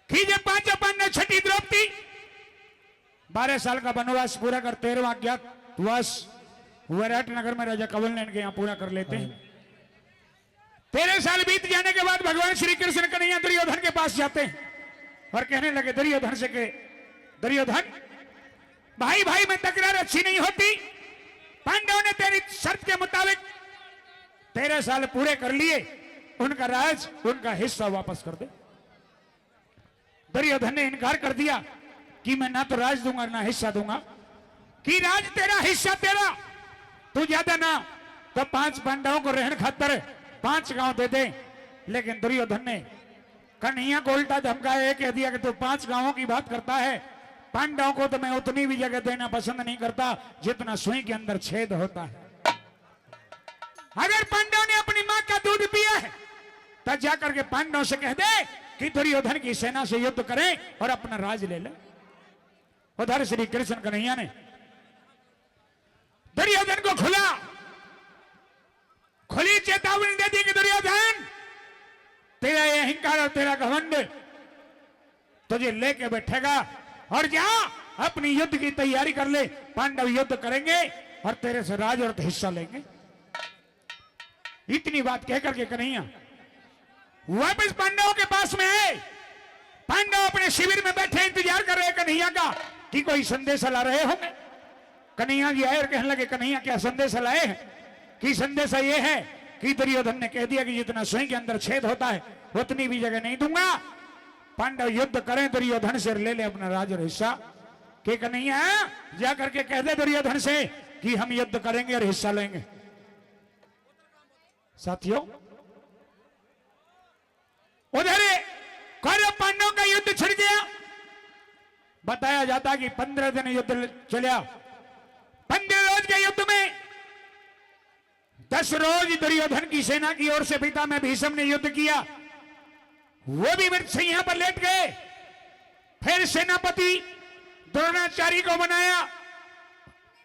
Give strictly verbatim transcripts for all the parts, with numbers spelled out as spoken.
खींचे पांचों पांडव, छठी द्रौपदी, बारह साल का वनवास पूरा कर तेरहवाँ अज्ञातवास विराट नगर में राजा कंवल नैन के यहाँ पूरा कर लेते हैं। तेरह साल बीत जाने के बाद भगवान श्री कृष्ण कन्हैया दुर्योधन के पास जाते हैं और कहने लगे दुर्योधन से के, दुर्योधन, भाई भाई में तकरार अच्छी नहीं होती। पांडवों ने तेरी शर्त के मुताबिक तेरह साल पूरे कर लिए, उनका राज, उनका हिस्सा वापस कर दे। दुर्योधन ने इनकार कर दिया कि मैं ना तो राज दूंगा ना हिस्सा दूंगा, कि राज तेरा, हिस्सा तेरा, तू ज्यादा ना तो पांच पांडवों को रहन खातर पांच गांव दे दे। लेकिन दुर्योधन ने कन्हैया को उल्टा धमकाया, कह दिया कि तू पांच गांवों की बात करता है, पांडवों को तो मैं उतनी भी जगह देना पसंद नहीं करता जितना सुई के अंदर छेद होता है। अगर पांडव ने अपनी मां का दूध पिया है तो जाकर के पांडवों से कह दे कि दुर्योधन की सेना से युद्ध करें और अपना राज ले लें। उधर श्री कृष्ण कन्हैया ने दुर्योधन को खुला, खुली चेतावनी दे दी कि दुर्योधन, तेरा ये अहंकार और तेरा घमंड तुझे लेके बैठेगा, और जा, अपनी युद्ध की तैयारी कर ले, पांडव युद्ध करेंगे और तेरे से राज और हिस्सा लेंगे। इतनी बात कह करके कन्हैया वापस पांडवों के पास में आए। पांडव अपने शिविर में बैठे इंतजार कर रहे कन्हैया का कि कोई संदेशा ला रहे होंगे। कन्हैया जी आए और कहने लगे, कन्हैया, क्या संदेशा लाए हैं? कि संदेशा ये है कि दुर्योधन ने कह दिया कि जितना सुई के अंदर छेद होता है उतनी भी जगह नहीं दूंगा। पांडव युद्ध करें दुर्योधन से, ले ले अपना राज और हिस्सा। कि कन्हैया, जा करके कह दे दुर्योधन से कि हम युद्ध करेंगे और हिस्सा लेंगे। साथियों, उधर कौरव पांडवों का युद्ध छिड़ गया। बताया जाता कि पन्द्रह दिन युद्ध चला। पन्द्रह रोज के युद्ध में दस रोज दुर्योधन की सेना की ओर से पिता में भीष्म ने युद्ध किया, वो भी मृत शैया पर लेट गए। फिर सेनापति द्रोणाचार्य को बनाया।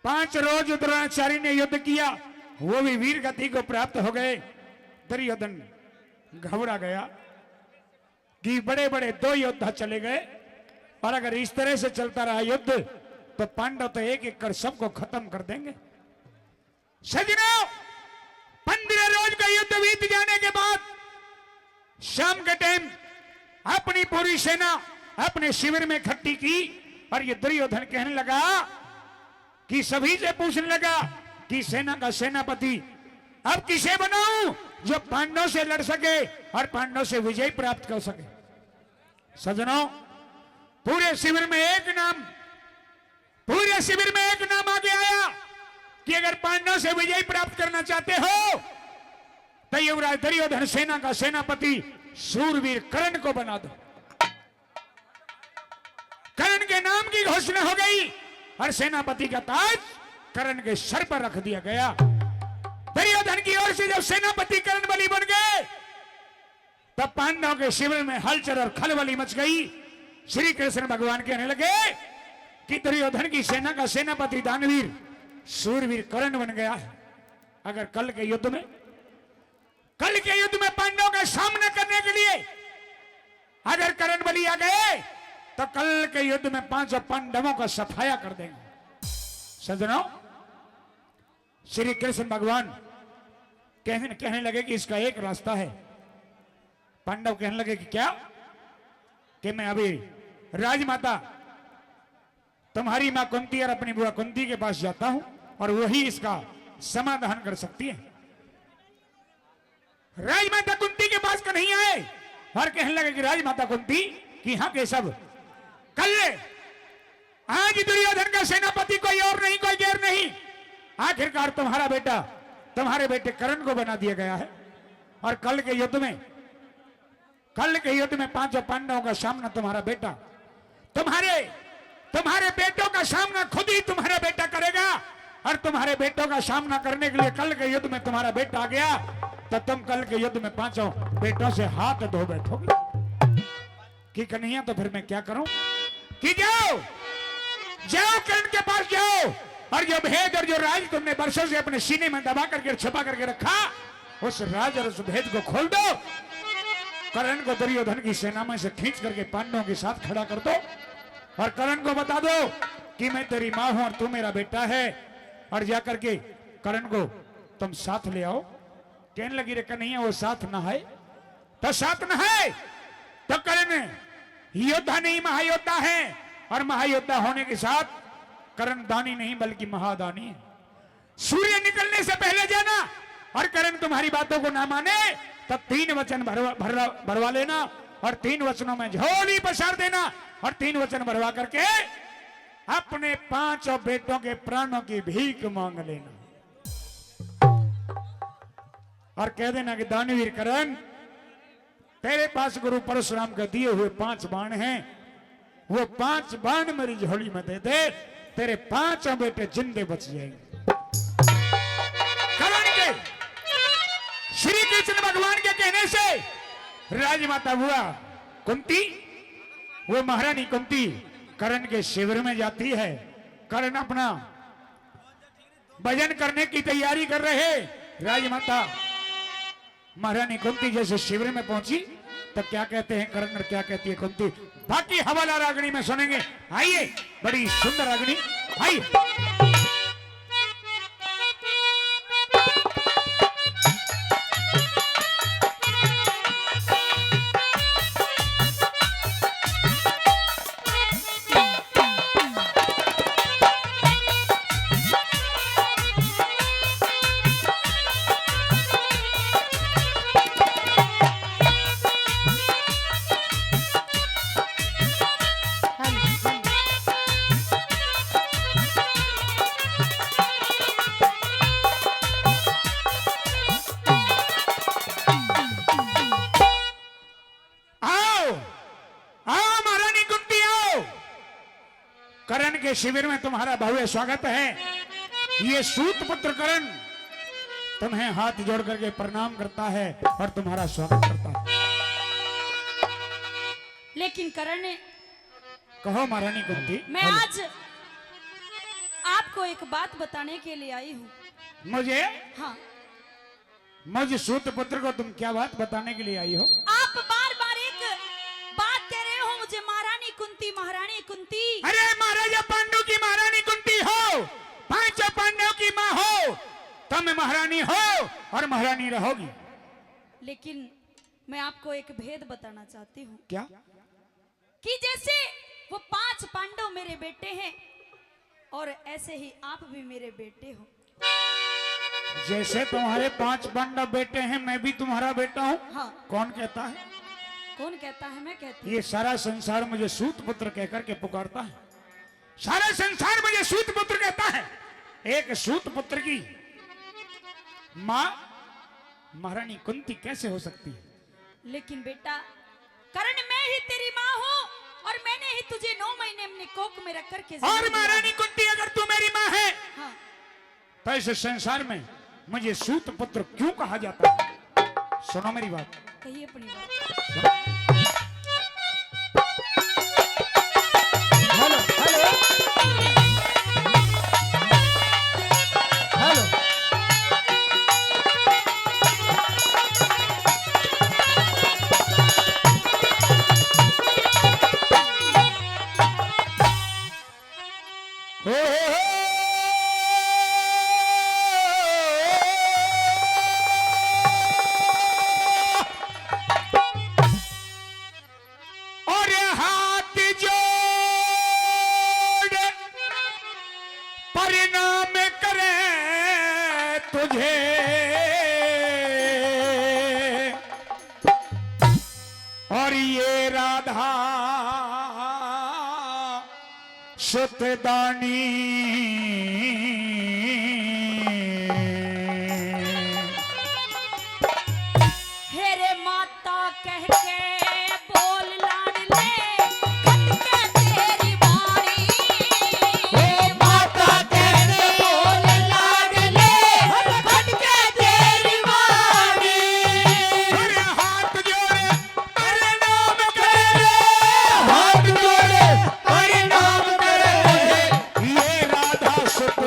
पांच रोज द्रोणाचार्य ने युद्ध किया, वो भी वीर गति को प्राप्त हो गए। दुर्योधन घबरा गया कि बड़े बड़े दो योद्धा चले गए और अगर इस तरह से चलता रहा युद्ध तो पांडव तो एक एक कर सबको खत्म कर देंगे। सजनों, पन्द्रह रोज का युद्ध बीत जाने के बाद शाम के टाइम अपनी पूरी सेना अपने शिविर में इकट्ठी की और ये दुर्योधन कहने लगा कि सभी से पूछने लगा कि सेना का सेनापति अब किसे बनाऊं जो पांडवों से लड़ सके और पांडवों से विजय प्राप्त कर सके। सजनों, पूरे शिविर में एक नाम पूरे शिविर में एक नाम आगे आया कि अगर पांडवों से विजय प्राप्त करना चाहते हो तो युवराज दुर्योधन सेना का सेनापति सूरवीर कर्ण को बना दो। कर्ण के नाम की घोषणा हो गई और सेनापति का ताज कर्ण के सर पर रख दिया गया। दुर्योधन की ओर से जब सेनापति कर्ण बलि बन गए तब पांडवों के शिविर में हलचल और खलबली मच गई। श्री कृष्ण भगवान कहने लगे कि दुर्योधन की सेना का सेनापति दानवीर सूरवीर कर्ण बन गया है। अगर कल के युद्ध में, कल के युद्ध में पांडवों का सामना करने के लिए अगर कर्ण बलि आ गए तो कल के युद्ध में पांचों पांडवों का सफाया कर देंगे। सजनों, श्री कृष्ण भगवान कहने, कहने लगे कि इसका एक रास्ता है। पांडव कहने लगे कि क्या? कि मैं अभी राजमाता तुम्हारी मां कुंती और अपनी बुआ कुंती के पास जाता हूं और वही इसका समाधान कर सकती है। राजमाता कुंती के पास कन्हैया आए और कहने लगे कि राजमाता कुंती कि हाँ केशव, कल आज दुर्योधन का सेनापति कोई और नहीं, कोई गैर नहीं, आखिरकार तुम्हारा बेटा, तुम्हारे बेटे कर्ण को बना दिया गया है और कल के युद्ध में, कल के युद्ध में पांचों पांडवों का सामना तुम्हारा बेटा, तुम्हारे, तुम्हारे बेटों का सामना खुद ही तुम्हारा बेटा करेगा और तुम्हारे बेटों का सामना करने के लिए कल के युद्ध में तुम्हारा बेटा आ गया तो तुम कल के युद्ध में पांचों बेटों से हाथ धो बैठोगे। कि कन्हैया तो फिर मैं क्या करूं? कि जाओ, जाओ कर्ण के पास जाओ और जो भेद और जो राज तुमने वर्षों से अपने सीने में दबा करके छिपा करके रखा, उस राज और उस भेद को खोल दो। कर्ण को दुर्योधन की सेना में से खींच करके पांडवों के साथ खड़ा कर दो और कर्ण को बता दो कि मैं तेरी माँ हूं और तू मेरा बेटा है। और जाकर के कर्ण को तुम साथ ले आओ। कहने लगी, रे कन्हैया, वो साथ ना है तो साथ ना है। तो कर्ण योद्धा नहीं, महायोद्धा है, और महायोद्धा होने के साथ कर्ण दानी नहीं बल्कि महादानी है। सूर्य निकलने से पहले जाना, और कर्ण तुम्हारी बातों को ना माने तो तीन वचन भरवा, भरवा, भरवा लेना, और तीन वचनों में झोली पसार देना, और तीन वचन भरवा करके अपने पांचों बेटों के प्राणों की भीख मांग लेना। और कह देना कि दानवीर कर्ण, तेरे पास गुरु परशुराम के दिए हुए पांच बाण हैं, वो पांच बाण मेरी झोली में दे दे, तेरे पांचों बेटे जिंदे बच जाएंगे। कर्ण के, श्री कृष्ण भगवान के कहने से राजमाता हुआ कुंती, वो महारानी कुंती कर्ण के शिविर में जाती है। कर्ण अपना भजन करने की तैयारी कर रहे। राजमाता महारानी कुंती जैसे शिविर में पहुंची तो क्या कहते हैं कर्ण और क्या कहती है कुंती, बाकी हवाला रागनी में सुनेंगे। आइए, बड़ी सुंदर रागनी। आइए। आओ, आओ महारानी कुंती, आओ। कर्ण के शिविर में तुम्हारा भव्य स्वागत है। ये सूत पुत्र कर्ण तुम्हें हाथ जोड़ करके प्रणाम करता है और तुम्हारा स्वागत करता है। लेकिन कर्ण, कहो महारानी कुंती, मैं बोलो। आज आपको एक बात बताने के लिए आई हूँ। मुझे? हाँ। मुझ सूत पुत्र को तुम क्या बात बताने के लिए आई हो? आप बार बार एक बात कह रहे हो मुझे, महारानी कुंती, महारानी कुंती। अरे महाराजा पांडु की महारानी कुंती हो, पांचों पांडव की माँ हो, तुम महारानी हो और महारानी रहोगी। लेकिन मैं आपको एक भेद बताना चाहती हूँ। क्या? कि जैसे वो पांच पांडव मेरे बेटे हैं और ऐसे ही आप भी मेरे बेटे हो। जैसे तुम्हारे पांच पांडव बेटे हैं, मैं भी तुम्हारा बेटा हूँ। हाँ। कौन कहता है? कौन कहता है? मैं कहती हूँ। ये सारा संसार मुझे सूत पुत्र कह करके पुकारता है। सारा संसार मुझे सूत पुत्र कहता है। एक सूत पुत्र की माँ महारानी कुंती कैसे हो सकती है? लेकिन बेटा करण, मैं ही तेरी माँ हूँ और मैंने ही तुझे नौ महीने अपने कोख में रख करके जन्म दिया। और महारानी कुंती, अगर तू मेरी माँ है, हाँ। तो इस संसार में मुझे सूत पुत्र क्यों कहा जाता है? सुनो मेरी बात। कहिए अपनी बात। Hello, hello. हेलो। हो, हो, हो। और हाथ जोड़ प्रणाम करे तुझे। और ये राधा सुतदानी। हे रे माता कह के बोल लाडले, खटके तेरी बाणी। हे माता कह के बोल लाडले, खटके तेरी बाणी। अरे हाथ जोड़े प्रणाम करे, हाथ जोड़े प्रणाम करे, ये राधा सुत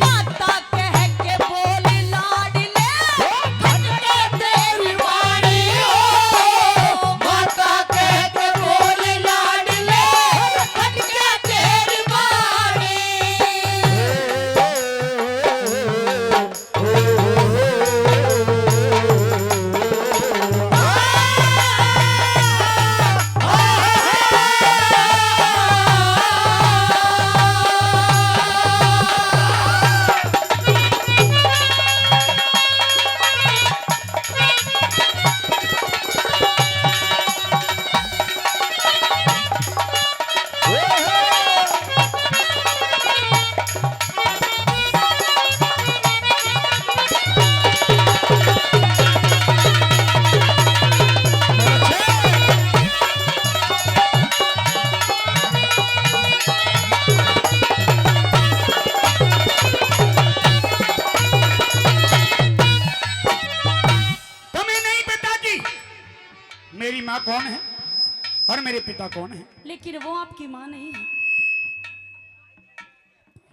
माता कह के बोल लाडले, खटके तेरी वाणी हो। माता कह के बोल लाडले, खटके तेरी वाणी। तुम्हें नहीं पता कि मेरी माँ कौन है और मेरे पिता कौन है? लेकिन वो आपकी माँ नहीं है।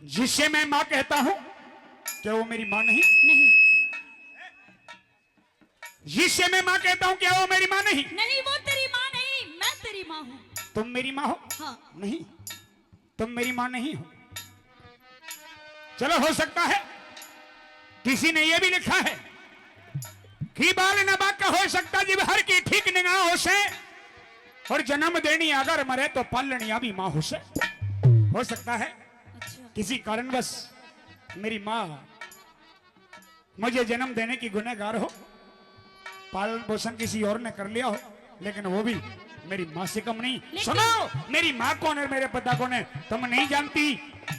जिसे मैं माँ कहता हूँ, क्या वो मेरी माँ नहीं? नहीं। जिसे मैं माँ कहता हूँ, क्या वो मेरी माँ नहीं? नहीं, वो तेरी माँ नहीं, मैं तेरी माँ हूँ। तुम मेरी माँ हो? हाँ। नहीं, तुम मेरी माँ नहीं हो। चलो, हो सकता है किसी ने ये भी लिखा है कि बाल ना बांका हो सकता, जिब हर की ठीक निगाह हो से, और जन्म देनी अगर मरे तो पालनिया भी माँ हो से। हो सकता है अच्छा। किसी कारणवश मेरी माँ मुझे जन्म देने की गुनहगार हो, पालन पोषण किसी और ने कर लिया हो, लेकिन वो भी मेरी माँ से कम नहीं। लेकिन सुनो, मेरी माँ कौन है, मेरे पिता कौन है, तुम नहीं जानती।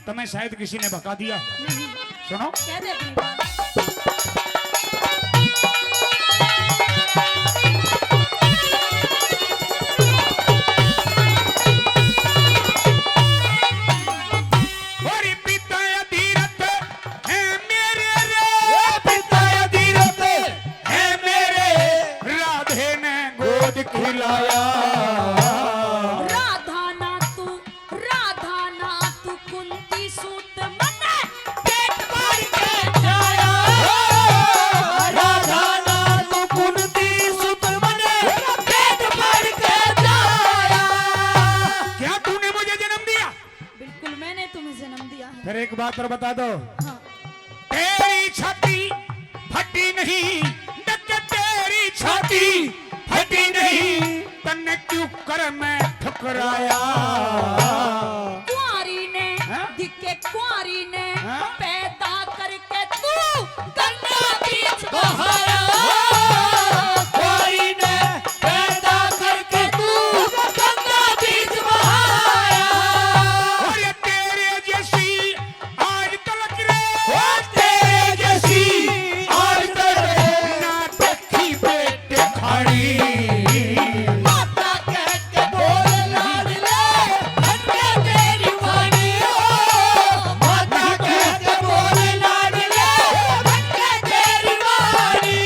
तुम्हें शायद किसी ने भका दिया। नहीं। सुनो। कह दे अपनी बात। और पिता अधीरथ है मेरे रे। ओ पिता अधीरथ है मेरे, राधे ने गोद खिलाया। राधा ना तू, राधा ना तू कुंती सूत मने पेट भर के जाया। राधा ना तू कुंती सूत मने पेट भर के जाया। क्या तूने मुझे जन्म दिया? बिल्कुल, मैंने तुम्हें जन्म दिया है। फिर एक बात और बता दो। हाँ। तेरी छाती फटी नहीं, देख तेरी छाती फटी नहीं, तन्ने क्यों कर मैं ठुकराया? कुंवारी ने, हाँ? दिखे कुंवारी ने, हाँ? पैदा करके तू गंगा बीच बहाया। कुंवारी ने पैदा करके तू गंगा बीच बहाया। और ये तेरे जैसी आज तलक रे, ओ तेरे जैसी आज तलक ना देखी बेटे खाड़ी। माता कह के बोल लाडले, भटके तेरी वाणी हो। माता कह के बोल लाडले, भटके तेरी वाणी।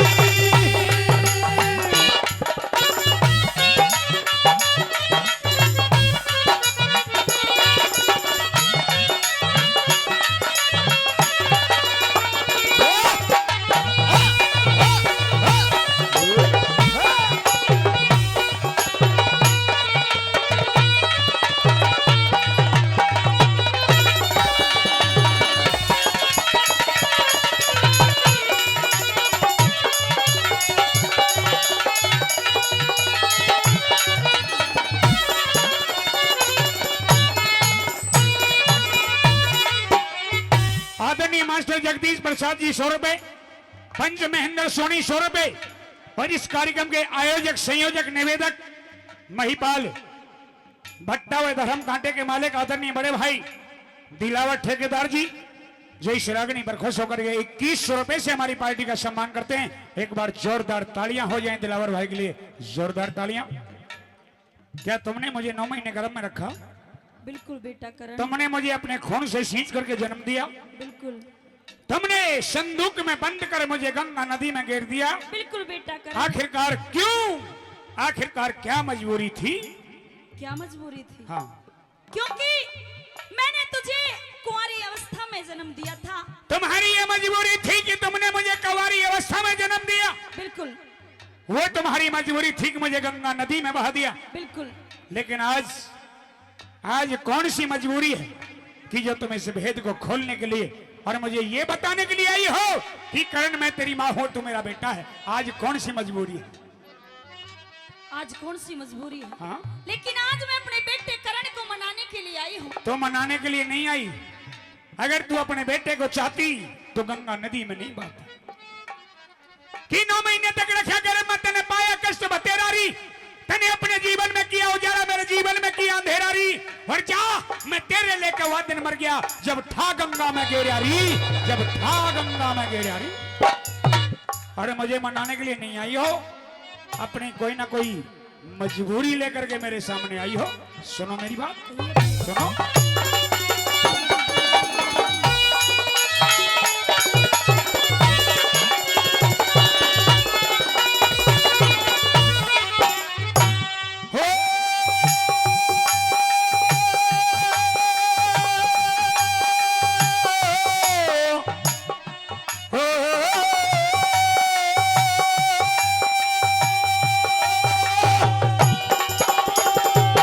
आदरणीय मास्टर जगदीश प्रसाद जी सौ रुपए, पंच महेंद्र सोनी सौ रुपए और इस कार्यक्रम के आयोजक, संयोजक, निवेदक महिपाल भट्टा व धर्म कांटे के मालिक आदरणीय बड़े भाई दिलावर ठेकेदार जी, जो इस रागनी पर खुश होकर ये इक्कीस सौ रुपए से हमारी पार्टी का सम्मान करते हैं। एक बार जोरदार तालियां हो जाएं दिलावर भाई के लिए, जोरदार तालियां। क्या तुमने मुझे नौ महीने गर्भ में रखा? बिल्कुल बेटा करण। तुमने मुझे अपने खून से सींच करके जन्म दिया। बिल्कुल। तुमने संदूक में बंद कर मुझे गंगा नदी में गिर दिया। बिल्कुल बेटा करण। आखिरकार क्यों? आखिरकार क्या मजबूरी थी? क्या मजबूरी थी? हाँ। क्योंकि मैंने तुझे कुंवारी अवस्था जन्म दिया था। तुम्हारी ये मजबूरी थी कि तुमने मुझे कुंवारी अवस्था में जन्म दिया। बिल्कुल। वो तुम्हारी मजबूरी थी कि मुझे गंगा नदी में बहा दिया। बिल्कुल। लेकिन आज, आज कौन सी मजबूरी है कि जो तुम इस भेद को खोलने के लिए और मुझे ये बताने के लिए आई हो कि करण, मैं तेरी माँ हूँ, तू मेरा बेटा है? आज कौन सी मजबूरी है? आज कौन सी मजबूरी है? हाँ? लेकिन आज मैं अपने बेटे करण को मनाने के लिए आई हूँ। तो मनाने के लिए नहीं आई। अगर तू अपने बेटे को चाहती तो गंगा नदी में नहीं बहाती। कि नौ महीने तक रखा गर्भ में, तने पाया कष्ट बतेरा री, तने अपने जीवन में किया उजाला, मेरे जीवन में किया अंधेरा री। और जा, मैं तेरे लेके वह दिन मर गया जब ठा गंगा में गेरा री, जब ठा गंगा में गेरा री। अरे, मुझे मनाने के लिए नहीं आई हो, अपनी कोई ना कोई मजबूरी लेकर के मेरे सामने आई हो। सुनो मेरी बात, सुनो। हो। हो।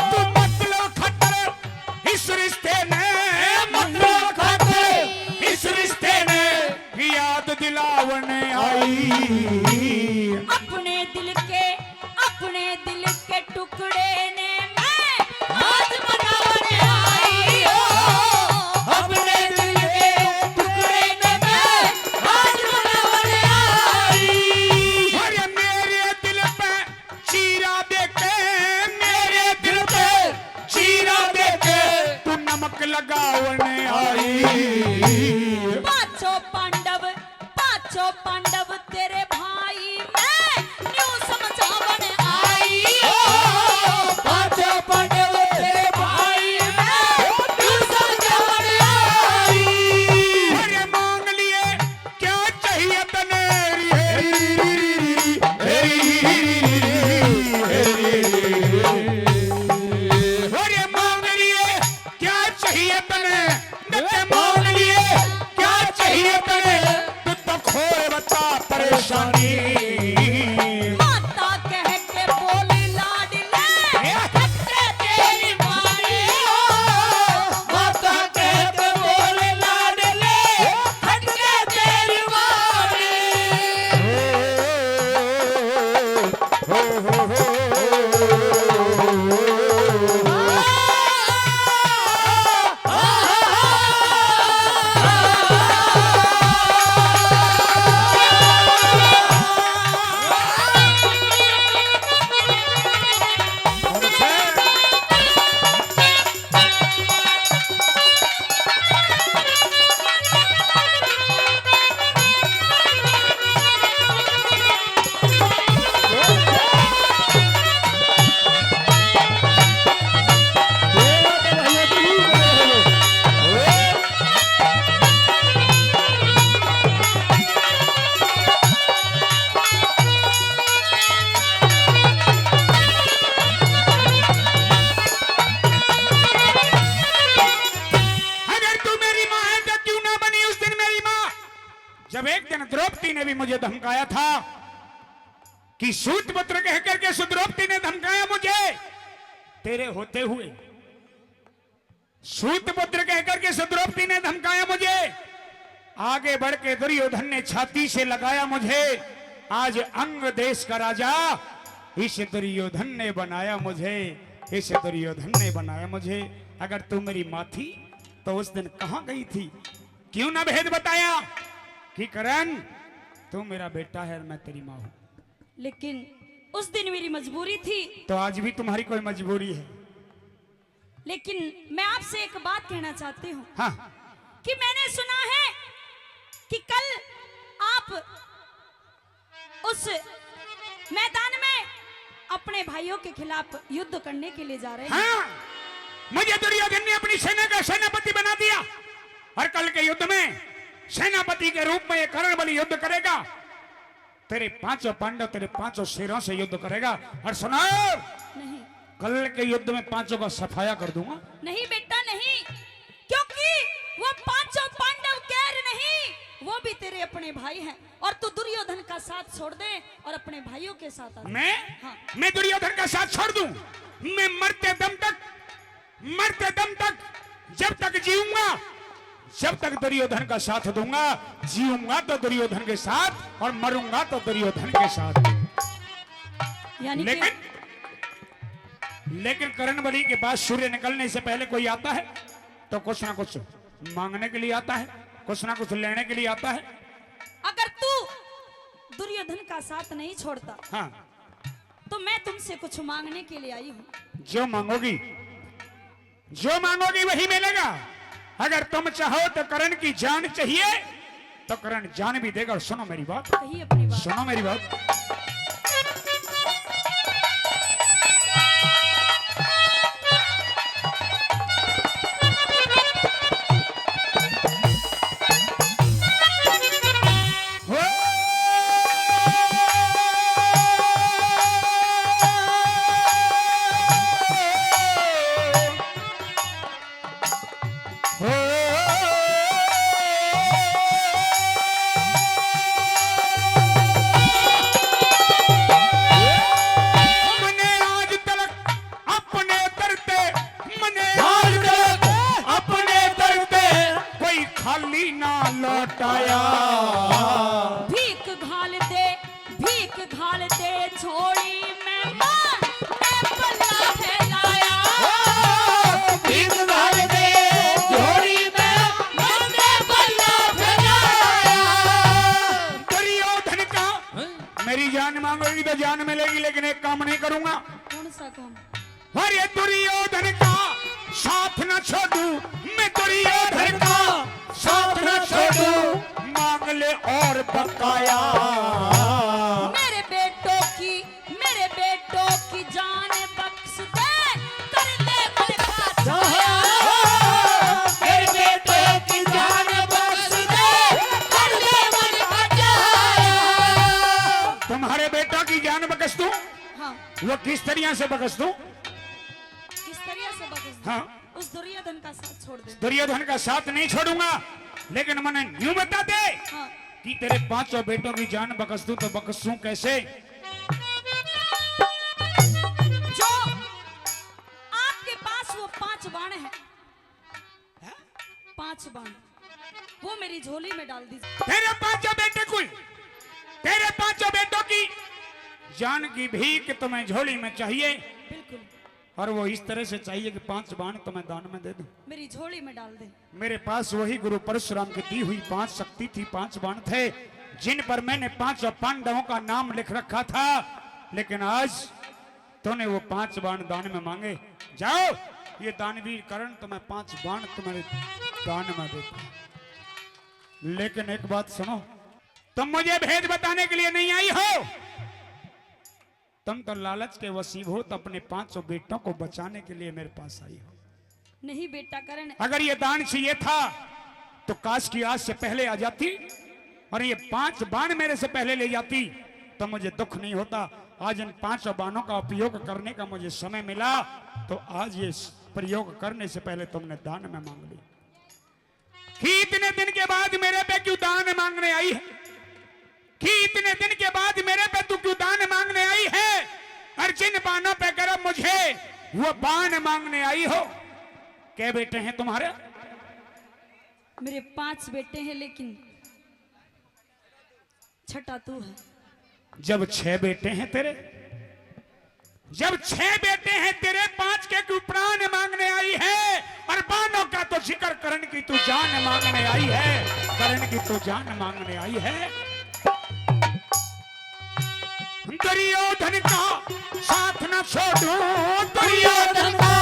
तू मतलब खातर इस रिश्ते ने, मतलब खातर इस रिश्ते ने याद दिलावन आई। अपने दिल के, अपने दिल के टुकड़े ने मैं आज मनावन आई हो। अपने दिल के टुकड़े ने मैं आज मनावन आई। अरे, मेरे दिल पे चीरा देके, मेरे दिल पे चीरा देके तू नमक लगावन आई। पाछो पांडव, पाछो पांडव तेरे भाई मैं न्यू समझावन आई। ओ, पाछो पांडव तेरे भाई मैं न्यू समझावन आई। अरे, मांग लिए क्या चाहिए तने? री, री, री, री। अरे मांग लिए क्या चाहिए तने? नटे मांग लिए क्या चाहिए तने? तू तो खोए बता परेशानी। माता कह के बोली लाडले, ए? खटके तेरी मारी हो। माता कह के बोली लाडले, खटके तेरी मारी। अगर तू मेरी माँ है तो क्यों ना बनी उस दिन मेरी माँ, जब एक दिन द्रौपदी ने भी मुझे धमकाया था कि सूत पुत्र कह करके उस द्रौपदी ने धमकाया मुझे, तेरे होते हुए सूत पुत्र कह करके उस द्रौपदी ने धमकाया मुझे, आगे बढ़ के दुर्योधन ने छाती से लगाया मुझे। आज अंग देश का राजा इस दुर्योधन ने बनाया मुझे, इस दुर्योधन ने बनाया मुझे। अगर तू मेरी माँ थी तो उस दिन कहाँ गई थी? क्यों ना भेद बताया कि करण, तू मेरा बेटा है और मैं तेरी माँ हूँ। लेकिन उस दिन मेरी मजबूरी थी। तो आज भी तुम्हारी कोई मजबूरी है? लेकिन मैं आपसे एक बात कहना चाहती हूँ। हाँ। कि मैंने सुना है कि कल आप उस मैदान में अपने भाइयों के खिलाफ युद्ध करने के लिए जा रहे हैं। हाँ, मुझे दुर्योधन ने अपनी सेना का सेनापति बना दिया और कल के युद्ध में सेनापति के रूप में ये करण बलि युद्ध करेगा। तेरे पांचों पांडव तेरे पांचों शेरों से युद्ध करेगा। और सुनो, नहीं। कल के युद्ध में पांचों का सफाया कर दूंगा। नहीं बेटा, नहीं, क्योंकि वो पांचों पांडव के साथ छोड़ दे और अपने भाइयों के साथ आ जा। मैं हाँ। मैं दुर्योधन का साथ छोड़ दूं? मैं मरते दम तक, मरते दम तक, जब तक जीऊंगा, जब तक दुर्योधन का साथ दूंगा। जीऊंगा तो दुर्योधन के साथ और मरूंगा तो दुर्योधन के साथ। यानी कि लेकिन लेकिन कर्ण बलि के पास सूर्य निकलने से पहले कोई आता है तो कुछ ना कुछ मांगने के लिए आता है, कुछ ना कुछ लेने के लिए आता है। अगर तू दुर्योधन का साथ नहीं छोड़ता, हाँ। तो मैं तुमसे कुछ मांगने के लिए आई हूँ। जो मांगोगी, जो मांगोगी वही मिलेगा। अगर तुम चाहो तो कर्ण की जान चाहिए तो कर्ण जान भी देगा। और सुनो मेरी बात, कहिए अपनी बात। सुनो मेरी बात। अपने दर पे कोई खाली ना लौटाया। भीख घाल दे, भीख घाल दे झोली में, माँ ने पल्ला फैलाया। भीख घाल दे झोली में, माँ ने पल्ला फैलाया। दुर्योधन का, मेरी जान मांगोगी तो जान मिलेगी, लेकिन एक काम नहीं करूंगा। कौन सा काम? अरे दुर्योधन का साथ न छोड़ू, मैं दुर्योधन का साथ न छोड़ू, मांग ले और बकाया। मेरे बेटों की, मेरे बेटों की जान बख्श दे, कर दे मन का चाहा। मेरे बेटों की जान बख्श दे, कर दे मन का चाहा। तुम्हारे बेटा की जान बख्श दूं? हाँ। वो किस तरिया से बख्श दूं? किस तरिया से बख्श दूं? हाँ। उस दुर्योधन का साथ छोड़ दे। दुर्योधन का साथ नहीं छोड़ूंगा, लेकिन मने न्यू बता दे हाँ। कि तेरे पांचों बेटों की जान बख्श दूं तो बख्शूं कैसे? जो आपके पास वो पांच बाण है, पांच बाण, वो मेरी झोली में डाल दीजिए। तेरे पांचों बेटे को, तेरे पांचों बेटों की जान की भीख तुम्हें झोली में चाहिए। बिल्कुल। और वो इस तरह से चाहिए कि पांच बाण तुम्हें दान में दे दूं। मेरी झोली में डाल दे। मेरे पास वही गुरु परशुराम की दी हुई पांच शक्ति थी, पांच बाण थे, जिन पर मैंने पांचों पांडवों का नाम लिख रखा था, लेकिन आज तूने वो पांच बाण दान में मांगे। जाओ, ये दानवीर कर्ण तुम्हें पांच बाण तुम्हारे दान में देता है। लेकिन एक बात सुनो, तुम मुझे भेद बताने के लिए नहीं आई हो, तुम तो लालच के वशीभूत अपने पांचों बेटों को बचाने के लिए मेरे पास आई हो। नहीं बेटा कर्ण। अगर ये दान चाहिए था तो काश की आज से पहले आ जाती, और ये पांच बाण मेरे से पहले ले जाती तो मुझे दुख नहीं होता। आज इन पांचों बाणों का उपयोग करने का मुझे समय मिला, तो आज ये प्रयोग करने से पहले तुमने दान में मांग ली। कि इतने दिन के बाद मेरे पे क्यों दान मांगने आई है, कि इतने दिन के बाद मेरे पे तू क्यों दान मांगने आई है, और जिन बाणों पे गर्व मुझे वो बाण मांगने आई हो। कै बेटे हैं तुम्हारे? मेरे पांच बेटे हैं, लेकिन छठा तू है। जब छह बेटे हैं तेरे, जब छह बेटे हैं तेरे, पांच के तू प्राण मांगने आई है, और बाणों का तो जिक्र, कर्ण की तू जान मांगने आई है, कर्ण की तू जान मांगने आई है। दुर्योधन का साथ न छोड़ूं, दुर्योधन का